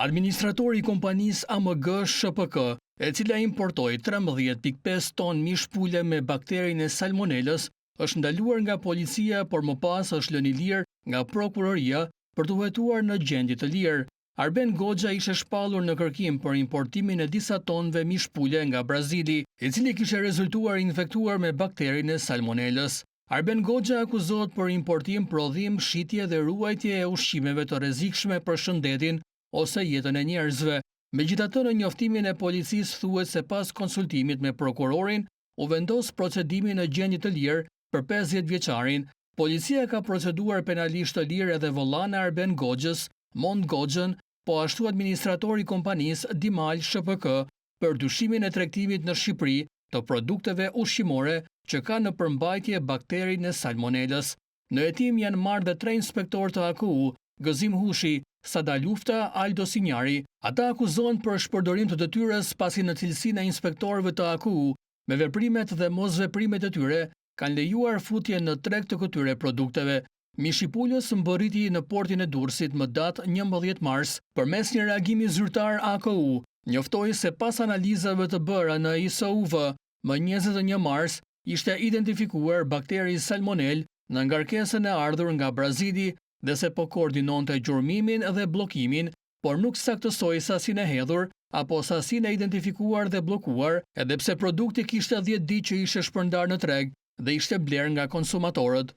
Administratori i kompanisë AMG SHPK, e cila importoi 13.5 ton mish pule me bakterin e salmonelës, është ndaluar nga policia, por më pas është lënë i lirë nga prokuroria për t'u hetuar në gjendje të lirë. Arben Goxha ishte shpallur në kërkim për importimin e disa tonëve mish pule nga Brazili, i cili kishte rezultuar i infektuar me bakterin e salmonelës. Arben Goxha akuzohet për importim, prodhim, shitje dhe ruajtje e ushqimeve të rrezikshme për shëndetin ose jetën e njerëzve. Megjithatë në njoftimin e policisë thuhet se pas konsultimit me prokurorin u vendos procedimi në gjendje të lirë për 50 vjeçarin. Policia ka proceduar penalisht të lirë edhe vëllanë e Arben Goxhës, Mond Goxhën, po ashtu administratori i kompanisë Dimal SHPK për dyshimin e tregtimit në Shqipëri të produkteve ushqimore që kanë në përmbajtje bakterin e salmonelës. Në hetim janë marrë dhe tre inspektorë të AKU, Gëzim Hushi, Sada Lufta, Aldo Sinjari. Ata akuzohen për shpërdorim të detyrës pasi në cilësinë e inspektorëve të AKU, me veprimet dhe mosveprimet e tyre, kanë lejuar futjen në treg të këtyre produkteve. Mishi i pulës mbërriti në portin e Durrësit më datë 11 mars. Përmes një reagimi zyrtar AKU njoftoi se pas analizave të bëra në ISUV më 21 mars ishte identifikuar bakteri salmonel në ngarkesën e ardhur nga Brazili dhe se po koordinonte gjurmimin dhe bllokimin, por nuk saktësoi sasinë e hedhur apo sasinë e identifikuar dhe bllokuar, edhe pse produkti kishte 10 ditë që ishte shpërndarë në treg dhe ishte blerë nga konsumatorët.